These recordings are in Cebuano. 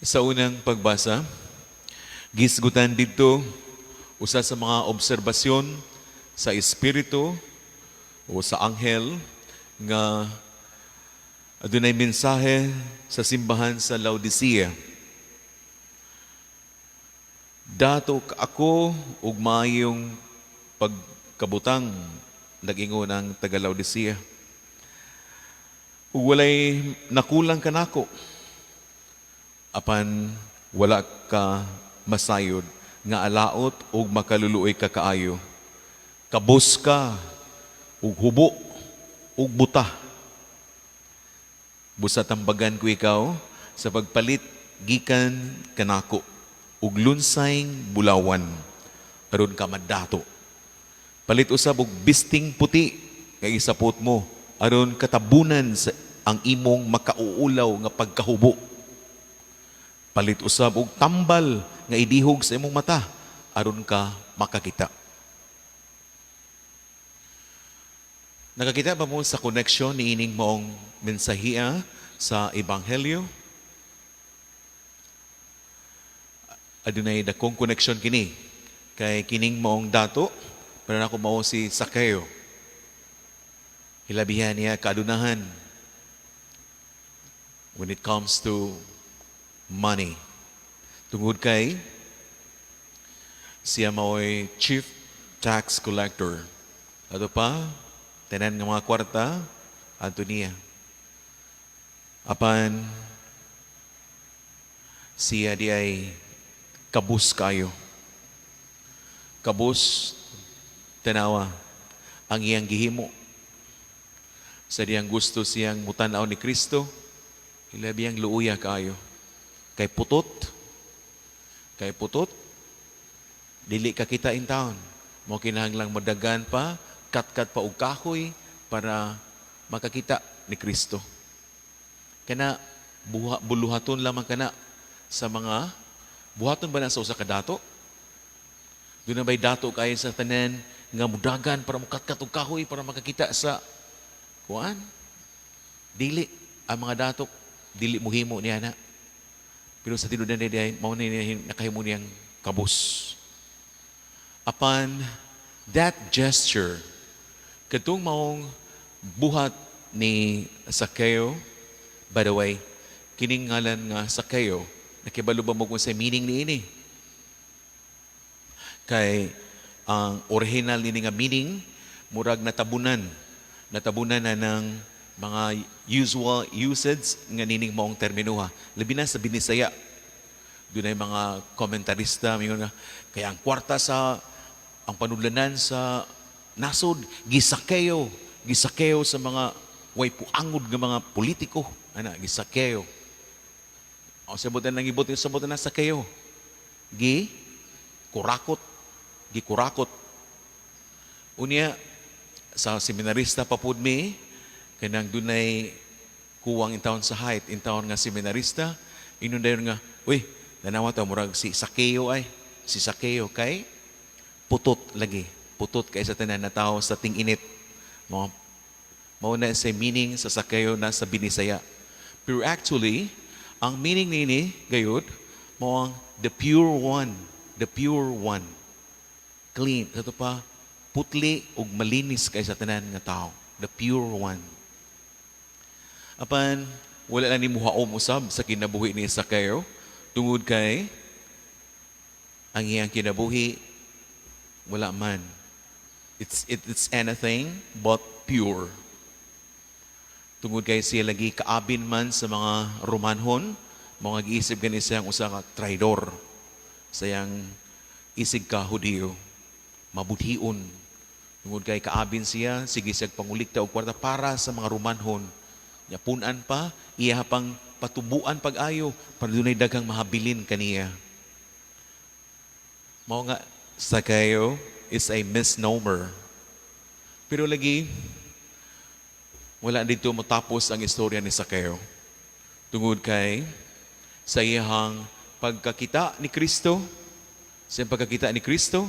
Sa unang pagbasa, gisgutan didto usa sa mga obserbasyon sa espiritu o sa anghel nga adunay mensahe sa simbahan sa Laodicea. "Dato ako ug maayong pagkabutang," nag-ingon ang taga Laodicea. "Ug walay nakulang kanako. Apan wala ka masayod nga alaot ug makaluluoy ka kaayo. Kabos ka ug hubo ug buta. Busa tambagan ko ikaw sa pagpalit gikan kanako ug lunsayng bulawan aron ka madato. Palit usab og bisting puti nga isapot mo aron katabunan sa ang imong makauulaw nga pagkahubo. Palit usab og tambal nga idihog sa imong mata aron ka makakita." Nakakita ba mo sa connection ni ining maong mensahia sa ebanghelyo? Adunay dakong connection kini kay kining maong dato para nako mao si Sakeo. Hilabihan niya kaadunahan when it comes to money. Tungod kay siya mao'y chief tax collector. Ato pa, tanan nga mga kwarta, adto niya. Apan, siya di ay kabus kayo. Kabus, tanawa, ang iyang gihimo. Sa diyang gusto siyang mutanaw ni Kristo, ilabiyang luuya kayo. Kay putot, dili ka kita in town. Mo kinahanglang madagan pa, katkat pa og kahoy para makakita ni Kristo. Kana buha, buluhaton lamang kana sa mga buhaton ba na sa usa ka dato? Duna ba'y dato kayo sa tanan nga mudagan para mukatkat og kahoy para makakita sa kuan? Dili ang mga dato, dili muhimo niya na. Pero sa tinuod na diay mao ni nakahimo niyang kabus. Upon that gesture, katong maong buhat ni Sakeo, by the way, kining ngalan nga Sakeo, nakibalo ba mo kung sa meaning niini? Kay ang original nini nga meaning, murag natabunan. Natabunan na ng mga usual usage nga nining maong terminuha. Labi na sa Binisaya. Dunay mga komentarista, mingon nga, kaya ang kwarta sa, ang panudlanan sa nasod, gisakeo, gisakeo sa mga way puangod nga mga politiko. Ana, gisakeo. O sabutan ng ibot, sabutan na sakeo. Gi, kurakot. Gi kurakot. Unya, sa seminarista pa pud mi, kanang dunay kuwang in town sa height, in town nga seminarista, ingon dayon nga, "Uy, tanawa ta, murag si Sakeo ay, si Sakeo kay putot lagi, putot kay sa tanan na tao sa ting-init." Mo mao na sa meaning sa Sakeo na sa Binisaya. Pero actually, ang meaning nini gayud mao ang the pure one, the pure one. Clean, ato pa putli ug malinis kay sa tanan nga tao, the pure one. Apan wala na ni muhaom usab sa kinabuhi ni Sakeo tungod kay ang iyang kinabuhi wala man. It's anything but pure. Tungod kay siya lagi kaabin man sa mga Romanhon, mga giisip gani siyang usa ka traidor sa iyang isig ka Hudiyo. Mabudhion. Tungod kay kaabin siya, sige siya pangulikta og kwarta para sa mga Romanhon. Nya punan pa, iya pang patubuan pag-ayo para dunay daghang mahabilin kaniya. Mao nga Sakeo is a misnomer. Pero lagi wala dito matapos ang istorya ni Sakeo. Tungod kay sa iyang pagkakita ni Kristo, sa iyang pagkakita ni Kristo,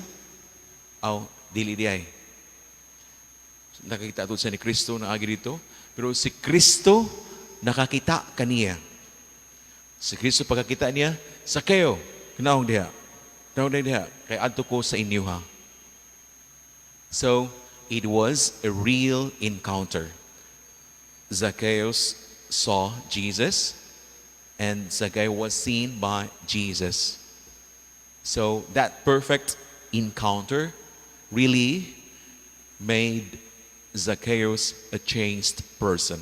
aw, dili di ay. Nakakita to siya ni Kristo na agi dito. Pero si Kristo nakakita kaniya. Si Kristo pagkakita niya, "Sakeo, kanaong diha. Kanaong diha, kay adto ko sa inyo ha." So, it was a real encounter. Zacchaeus saw Jesus and Zacchaeus was seen by Jesus. So that perfect encounter really made Zacchaeus a changed person.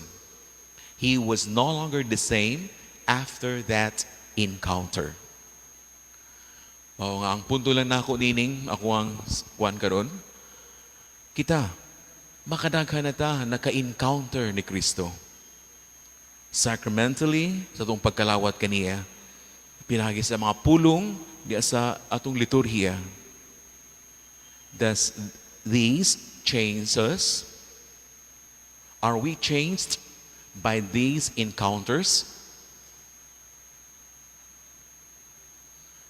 He was no longer the same after that encounter. Mao nga ang punto lang nako nining ako ang kuan karon. Kita makadaghan na ta naka-encounter ni Kristo. Sacramentally, sa atong pagkalawat kaniya, pinagi sa mga pulong di sa atong liturhiya. Does these change us? Are we changed by these encounters?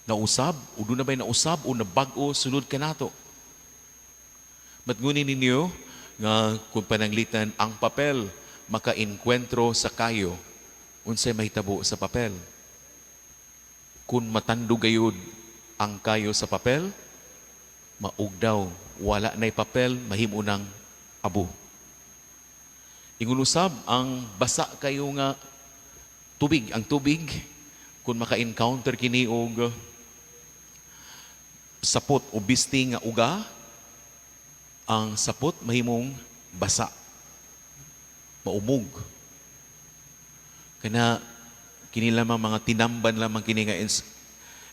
Nausab? O duna ba'y nausab o nabag-o sulod kanato? Matnguni ninyo nga kung pananglitan ang papel maka-enkwentro sa kayo, unsay mahitabo sa papel? Kung matandog gayud ang kayo sa papel, maugdaw, wala na'y papel, mahimo ng abo. Ingon usab ang basa kayo nga tubig, ang tubig kung maka-encounter kini og sapot o bisti nga uga, ang sapot mahimong basa, maumog. Kana kini lamang mga tinamban lamang kini nga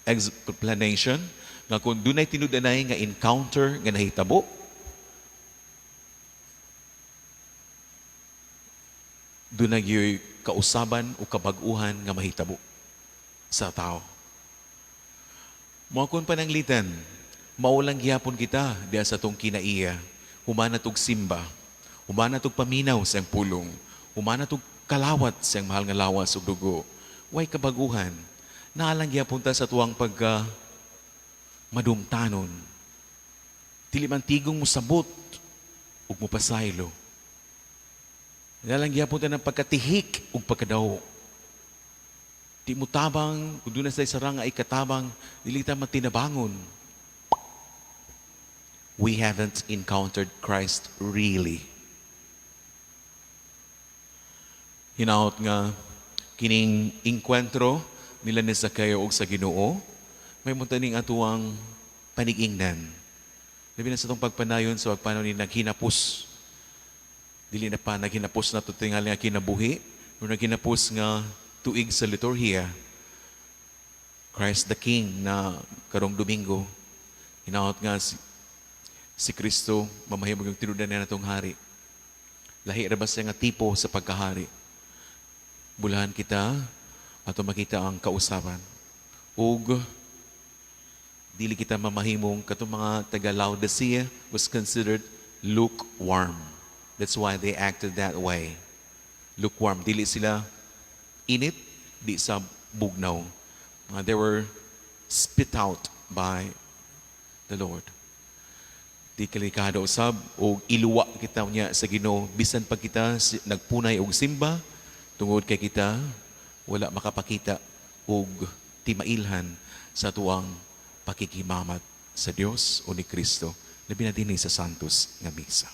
explanation nga kung dunay tinud-anay nga encounter nga nahitabo, dunay gyoy kausaban o kabag-uhan nga mahitabo sa tao. Mao kung pananglitan, mao lang gihapon kita diha sa atong kinaiya, humana tog simba, humana tog paminaw sa iyang pulong, humana tog kalawat sa iyang mahal nga lawas ug dugo. Way kabaguhan, naa lang gihapon ta sa tuwang pagka madumtanon. Dili man tigong musabot ug mupasaylo. Naa lang gihapon ta ng pagkatihik ug pagkadaw. Di mo tabang, kung duna sa sarang ay katabang, dili ta matinabangon. We haven't encountered Christ really. Hinaot nga kining engkwentro nila ni Zacchaeus og sa Ginoo, may muntaning atuang panigingnan. Labi na sa itong pagpanayon sa pagpanaw ni naghinapos. Dili na pa naghinapos na ito tingali nga kinabuhi, no naghinapos nga tuig sa liturhiya. Christ the King na karong Domingo, hinaot nga si Kristo mamahimog yung tinudan niya natong hari. Lahi ra ba siya nga tipo sa pagkahari? Bulahan kita ato makita ang kausaban. Ug dili kita mamahimong katong mga taga Laodicea was considered lukewarm. That's why they acted that way. Lukewarm. Dili sila init, di sa bugnaw. They were spit out by the Lord. Di kalikado usab og iluwa kita niya sa Ginoo bisan pag kita nagpunay og simba tungod kay kita wala makapakita og timailhan sa tuang pakikimamat sa Dios o ni Kristo, labi na dinhi sa Santos nga Misa.